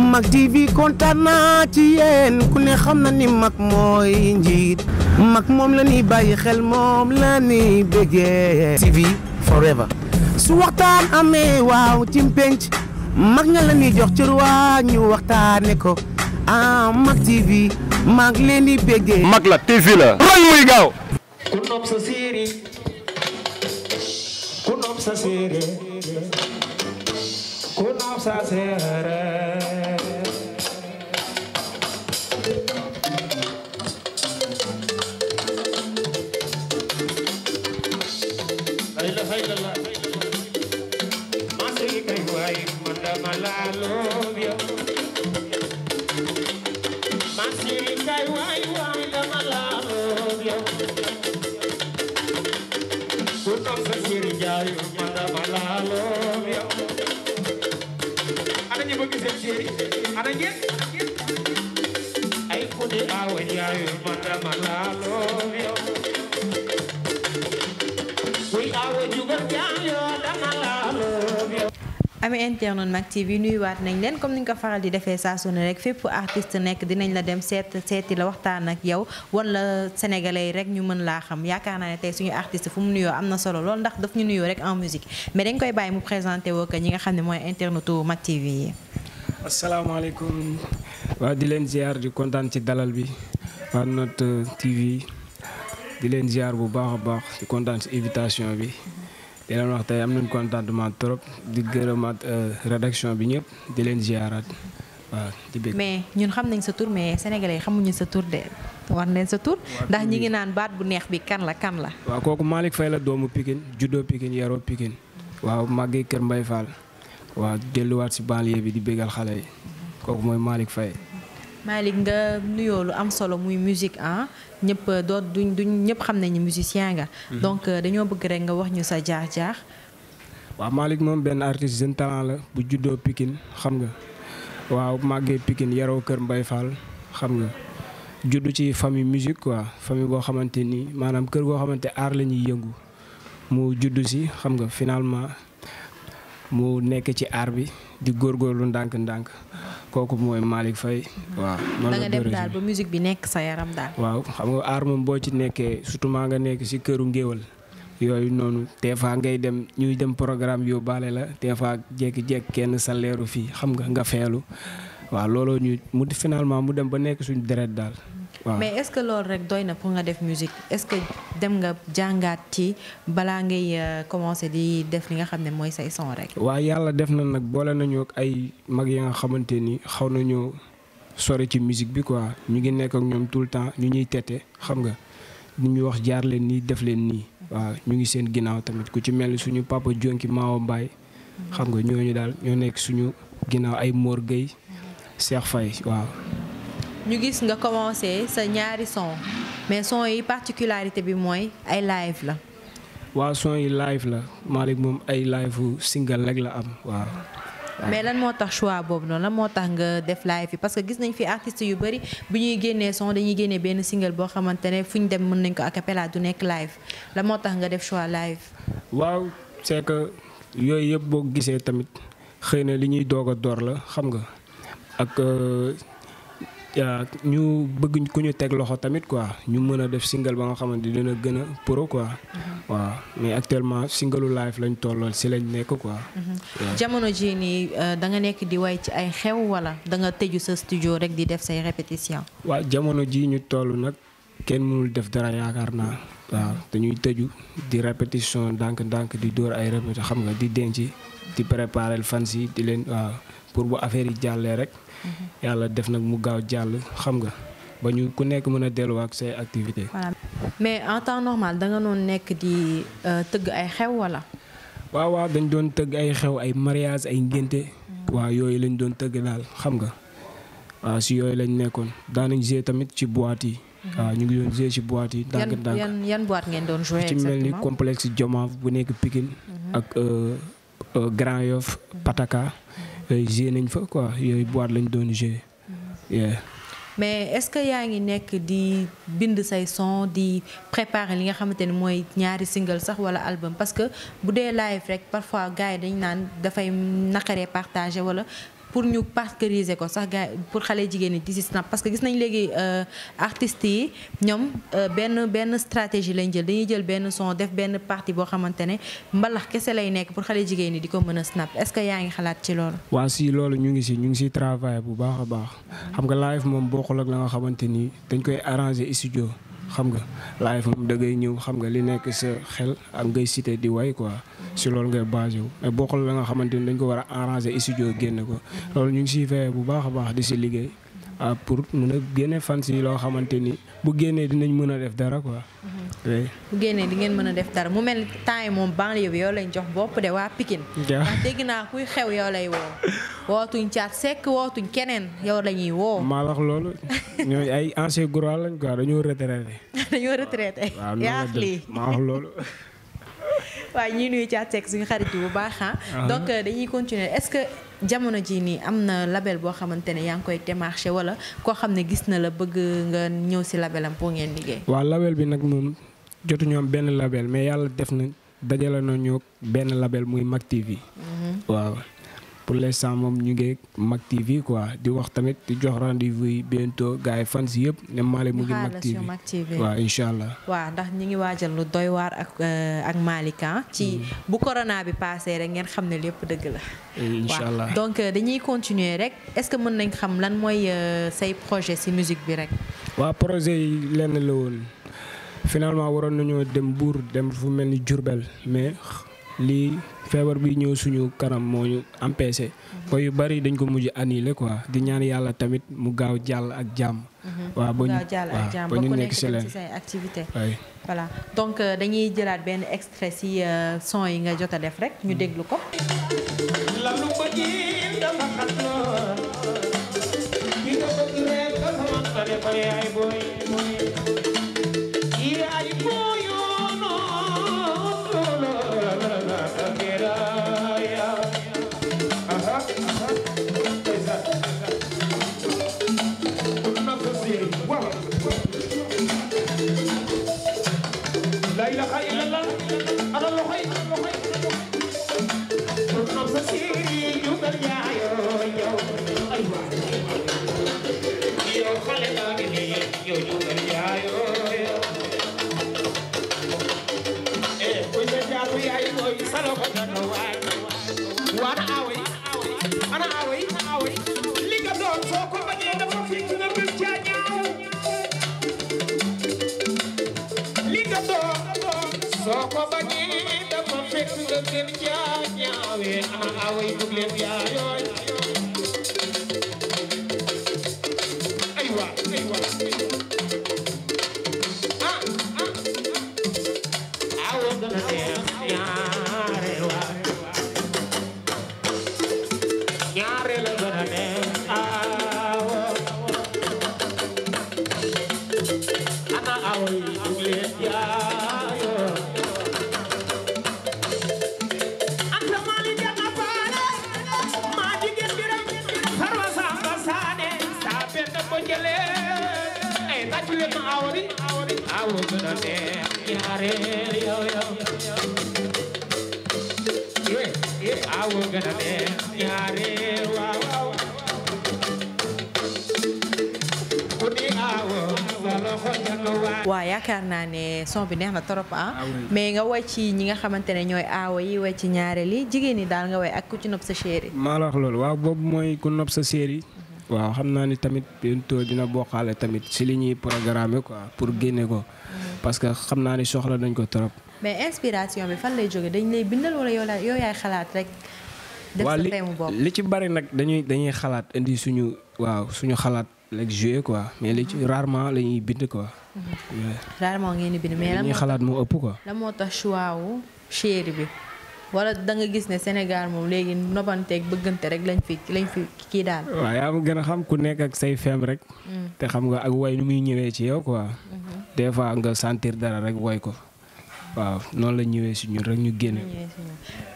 Mak TV kontaan naa ci yéen ku ne xam na ni Mak mooy njiit Mak moom la ni bàyyi xel moom la ni bëggee TV forever su waxtaan amee waaw ci penc Mak nga la ni jox cër waa ñu waxtaane ko Mak TV Mak leen di bëggee Mak la TV la roy muy gaaw ku nopp sa séeri ku nopp sa séeri ku nopp sa séeri ami internet Mak TV nuyuwaat nañ leen comme ni nga ko faral di defee saa su ne rek fépp artiste nekk dinañ la dem seeti la waxtaan ak yow wala sénégalais yi rek ñu mën laa xam yaakaar naa ne tey suñu artiste fu mu nuyoo am na solo lool ndax daf ñu nuyoo rek en musique mais dañ koy bàyyi mu présenté woo ko ñi nga xam ne mooy internetu Mak TV yi. asalaamaaleykum waa di leen ziar di kontaan ci dalal bi waa notre TV di leen ziar bu baax a baax di kontaan ci invitation bi. di leen wax tey am nañu contentement trop di gërëmaat rédaction bi ñëpp di leen ziaraat waaw di bëgg. mais ñun xam nañ sa tur mais sénégalais xamuñu sa tur de war nañ sa tur ndax ñi ngi naan baat bu neex bi kan la. waaw kooku MALICK FAYE la doomu Pikine juddoo Pikine yaroo Pikine waaw màggee Kër Mbaye Fall waaw delluwaat si banlieue bi di bëggal xale yi kooku mooy MALICK FAYE. Malick nga nuyoo lu am solo muy musique ñëpp duñ ñëpp xam nañu musicien nga. donc dañoo bëgg rek nga wax ñu sa jaar-jaar. waaw Malick moom benn artiste jeune talent la bu juddoo Pikine xam nga waaw màggee Pikine yaroo Kër Mbaye Fall xam nga juddu ci famille musique quoi famille boo xamante ni maanaam kër goo xamante aar la ñuy yëngu mu juddu si xam nga finalement mu nekk ci aar bi di góorgóorlu ndànk-ndànk. kooku mooy MALICK FAYE. waaw da nga dem daal ba musique bi nekk sa yaram daal. waaw xam nga aar moom boo ci nekkee surtout maa nga nekk si këru ngéwal yooyu noonu des fois ngay dem ñuy dem programme yóbbaale la des fois jékki-jékki kenn sa leeru fii xam nga feelu waaw looloo ñu finalement mu dem ba nekk suñu deret daal. waaw mais est-ce que loolu rek doy na pour nga def musique est-ce que dem nga jàngaat ci balaa ngay commencer di def li nga xam ne mooy say son rek. waaw yàlla def na nag boole nañu ak ay mag yi nga xamante ni xaw nañoo sori ci musique bi quoi ñu ngi nekk ak ñoom tout le temps ñu ñuy tete xam nga ñu ñuy wax jaar leen nii def leen nii. waaw ñu ngi seen ginnaaw tamit ku ci mel ni suñu papa Jonki Maawo Mbaye xam nga ñooñu daal ñoo nekk suñu ginnaaw ay Mor Gueye Cheikh Faye waaw. ñu gis nga commencé sa ñaari son mais son yi particularité bi mooy ay live la. waaw son yi live la Malick moom ay live single rek la am waaw. mais lan moo tax choix boobu noonu lan moo tax nga def live yi parce que gis nañ fi artistes yu bëri bu ñuy génnee son dañuy génnee benn single boo xamante ne fu ñu dem mën nañ ko a cappella du nekk live lan moo tax nga def choix live. waaw c'est que yooyu yëpp boo gisee tamit xëy na li ñuy doog a door la xam nga ak. ñu bëgg ku ñu teg loxo tamit quoi ñu mën a def single ba nga xamante dina gën a pro quoi. waaw mais actuellement single live lañ tollool si lañ nekk quoi. jamono jii nii da nga nekk di way ci ay xew wala da nga tëju sa studio rek di def say répétition. waaw jamono ji ñu toll nag kenn mënul def dara yaakaar naa waaw dañuy tëju di répétition ndànk-ndànk di dóor ay répétition xam nga di denc di préparer fans yi di leen waaw pour bu affaire yi jàllee rek. yàlla def nag mu gaaw jàll xam nga ba ñu ku nekk mën a delluwaat ak say activité voilà mais en temps normal da nga noonu nekk di tëgg ay xew wala. waaw dañ doon tëgg ay xew ay mariage ay ngénte waaw yooyu lañ doon tëgg daal xam nga waaw si yooyu lañ nekkoon daanañ jouer tamit ci boîte yi. waaw ñu ngi doon jouer ci boîte yi. ndànk yan boîte ngeen doon jouer ci mel ni complexe Jomaaf bu nekk Pikine ak Grand Yoff Pataka. yooyu joué nañ fa quoi yooyu boîte lañ doon joué. mais est-ce que yaa ngi nekk di bind say son di préparer li nga xamante ne mooy ñaari single sax wala album parce que bu dee live rek parfois gars yi dañ naan dafay naqaree partager wala pour ñu parkeriser ko sax gars pour xale jigéen ñi di si snap parce que gis nañ léegi artistes yi ñoom benn stratégie lañ jël dañuy jël benn son def benn partie boo xamante ne mbalax kese lay nekk pour xale jigéen ñi di ko mën a snap est-ce que yaa ngi xalaat ci loolu. waa si loolu ñu ngi si travail bu baax a baax xam nga live moom bokkul ak la nga xamante ni dañ koy arranger studio xam nga live moom da ngay ñëw xam nga li nekk sa xel ak ngay cité di way quoi si loolu ngay basé wu mais bokkul la nga xamante ni dañ ko war a arranger studio génne ko loolu ñu ngi siy veillé bu baax a baax di si liggéey pour mun a génne fans yi loo xamante ni bu génnee dinañ mën a def dara quoi. bu génnee di ngeen mën a def dara mu mel ni temps yi moom banlieue bi yow lañ jox bopp de waa Pikine. ndax dégg naa kuy xew yow lay woo. wootuñ Thiate Seck wootuñ keneen yow la ñuy woo. maa wax loolu ñooy ay ancien gros lañ quoi dañoo retraité. dañoo retraité. waaw yaa lii maa wax loolu. waaye ñuy nuyu Thiate Seck suñu xarit bu baax donc dañuy continuer est-ce que jamono ji nii am na label boo xamante ne yaa ngi koy démarché wala koo xam ne gis na la bëgg nga ñëw si labelam pour ngeen liggéey. waaw label bi nag moom jotuñu am benn label mais yàlla def na dajale na ñoo benn label muy Mac TV. waaw pour l'instant moom ñu ngi Mac TV quoi di wax tamit di jox rendez-vous yi bientôt gars yi fans yëpp ne Malick mu ngi Mac TV waaw incha allah. waaw ndax ñi ngi waajal lu doy waar ak Malick ci bu corona bi passé rek ngeen xam ne lépp dëgg la. incha allah donc dañuy continuer rek est-ce que mën nañ xam lan mooy say projet ci musique bi rek. waaw projet yi lenn la woon finalement waroon nañoo dem Mbour dem fu mel ni Diourbel mais lii feebar bi ñëw suñu kanam moo ñu empêché ba yu bari dañ ko mujj annulé quoi di ñaan yàlla tamit mu gaaw jàll ak jàmm. waaw ba ñu nekk ci leen say activité voilà donc dañuy jëlaat benn extrait ci son yi nga jot a def rek ñu déglu ko. waaw yaakaar naa ne son bi neex na trop mais nga woy ci ñi nga xamante ne ñooy aawo yi woy ci ñaareel yi jigéen ñi daal nga woy ak ku ci nopp sa chéri. maa la wax loolu waaw boobu mooy ku nopp sa chéri. waaw xam naa ni tamit bientôt dina bokkaale tamit si li ñuy programmer quoi pour génne ko parce que xam naa ni soxla nañ ko trop. mais inspiration bi fan lay jóge dañ lay bindal wala yow yaay xalaat rek. def sa thème bopp li ci bari nag dañuy xalaat indi suñu xalaat léegi jouer quoi mais li ci rarement la ñuy bind quoi. rarement ngeen di bind mais lan moo xalaat moo ëpp quoi. lan moo tax choix wu chéri bi wala da nga gis ne Sénégal moom léegi nobanteeg bëggante rek lañ fi kii daal. waaw yaa ma gën a xam ku nekk ak say fem rek. te xam nga ak way nu muy ñëwee ci yow quoi. des fois nga sentir dara rek woy ko. waaw noonu la ñëwee si ñun rek ñu génne.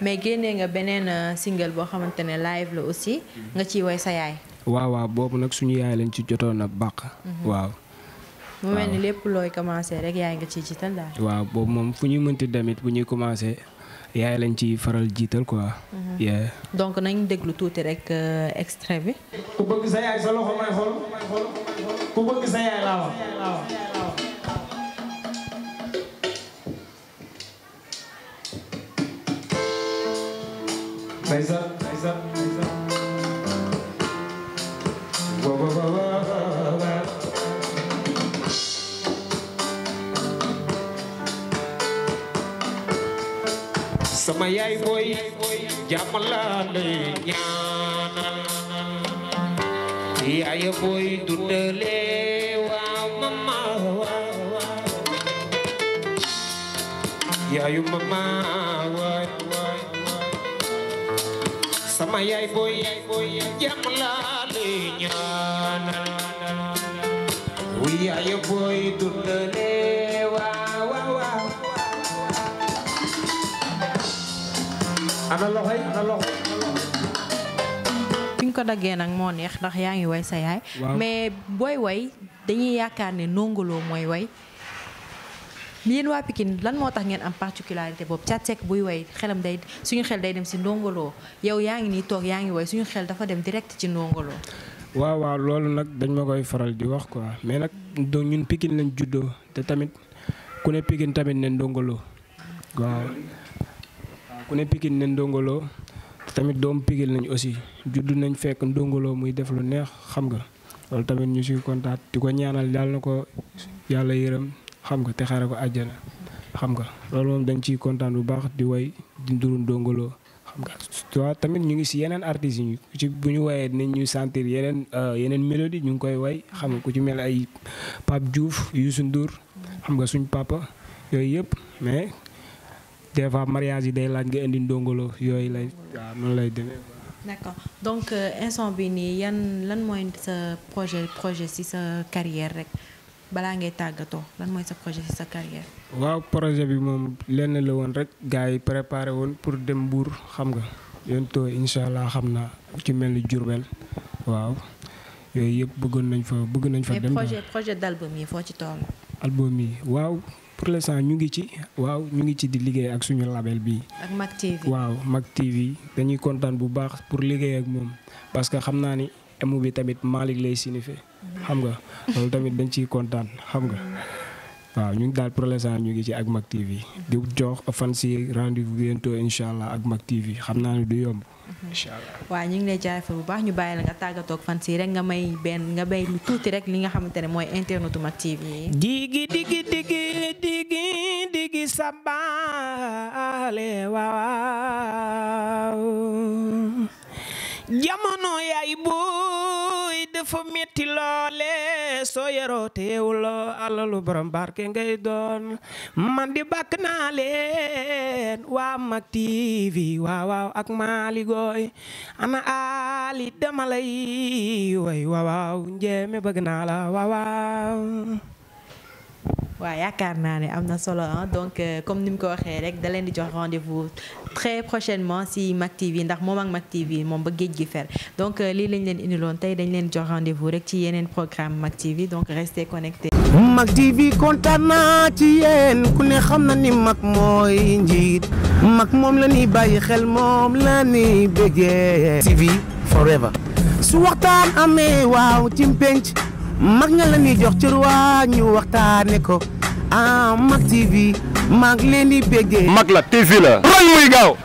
mais génnee nga beneen single boo xamante ne live la aussi nga ciy woy sa yaay. waaw boobu nag suñu yaay lañ ci jotoon a bàq. waaw. mu mel ni lépp looy commencé rek yaay nga ciy jiital daal. waaw boobu moom fu ñuy mënti demit bu ñuy commencé yaay lañ ci faral jiital quoi. donc nañ déglu tuuti rek extrait bi. ku bëgg sa yaay sa loxo may xool ku bëgg sa yaay laa wax. sama yaay booy jàmm laa lay ñaanal yaay booy dundale waaw mama yaayu mama sama yaay booy jàmm laa lay ñaanal yaay booy dundale ana loxo fi ñu ko daggee nag moo neex ndax yaa ngi way sa yaay. mais booy way dañuy yaakaar ne Ndongo Lo mooy way. yéen waa Pikine lan moo tax ngeen am particularité boobu Thiat Seck buy way xelam day suñu xel day dem si Ndongo Lo yow yaa ngi nii toog yaa ngi way suñu xel dafa dem direct ci Ndongo Lo. waaw loolu nag dañ ma koy faral di wax quoi mais nag donc ñun Pikine lañ juddoo te tamit ku ne Pikine tamit ne Ndongo Lo waaw. ku ne Pikine ne Ndongo Lo tamit doomu Pikine nañ aussi juddu nañ fekk Ndongo Lo muy def lu neex xam nga loolu tamit ñu si kontaan di ko ñaanal yàlla na ko yàlla yërëm xam nga te xare ko àjjana xam nga loolu moom dañ ciy kontaan bu baax di way di nduru Ndongo Lo xam nga toi tamit ñu ngi si yeneen artistes yi ci bu ñu wayee dinañ ñu sentir yeneen mélodie ñu ngi koy way xam nga ku ci mel ay Pape Diouf Youssou Ndour xam nga suñ papa yooyu yëpp mais des fois mariage yi day laaj nga indi Ndongo Lo yooyu lay waaw noonu lay demee. d'accord donc instant bi nii lan mooy sa projet ci sa carrière rek balaa ngay tàggatoo lan mooy sa projet ci sa carrière. waaw projet bi moom lenn la woon rek gars yi préparé woon pour dem Mbour xam nga bientôt incha allah xam naa ci mel ni Diourbel waaw yooyu yëpp bëgg nañ fa dem. mais projet d'album yi foo ci toll. album yi waaw. pour l'instant ñu ngi ci di liggéey ak suñu label bi ak Mack TV waaw Mack TV dañuy kontaan bu baax pour liggéey ak moom parce que xam naa ni emu bi tamit Malick lay signifié xam nga loolu tamit dañ ciy kontaan xam nga waaw ñu ngi daal pour l'instant ñu ngi ci ak Mack TV di jox fan si rendez-vous bientôt incha allah ak Mack TV xam naa ne du yomb incha allah. waaw ñu ngi lay jaajëfal bu baax ñu bàyyi la nga tàggatoo ak fan si rek nga bay lu tuuti rek li nga xamante ne mooy internetu Mack TV yi. digi sabale waaw jamono yaay booy dafa metti loole soo yaroo teewuloo alalu borom barke ngay doon man di bàkk naa leen waa Mack TV waaw ak Malick gooy ana Ali dama lay way waaw njéeme bëgg naa la waaw. waaw yaakaar naa ne am na solo donc comme ni mu ko waxee rek da leen di jox rendez-vous très prochainement si Mack TV ndax moom ak Mack TV moom ba géej gi fer donc lii lañ leen indiloon tey dañ leen jox rendez-vous rek ci yeneen programme Mack TV donc restez connectés. Mack TV kontaan naa ci yéen ku ne xam na ni Mack mooy njiit Mack moom la ñuy bàyyi xel moom la ñuy bëggee. TV forever su waxtaan amee waaw ci penc Mack nga la ñuy jox cër waa ñu waxtaane ko Mack TV Mack leen di bëggee. Mack la TV la roy muy gaaw.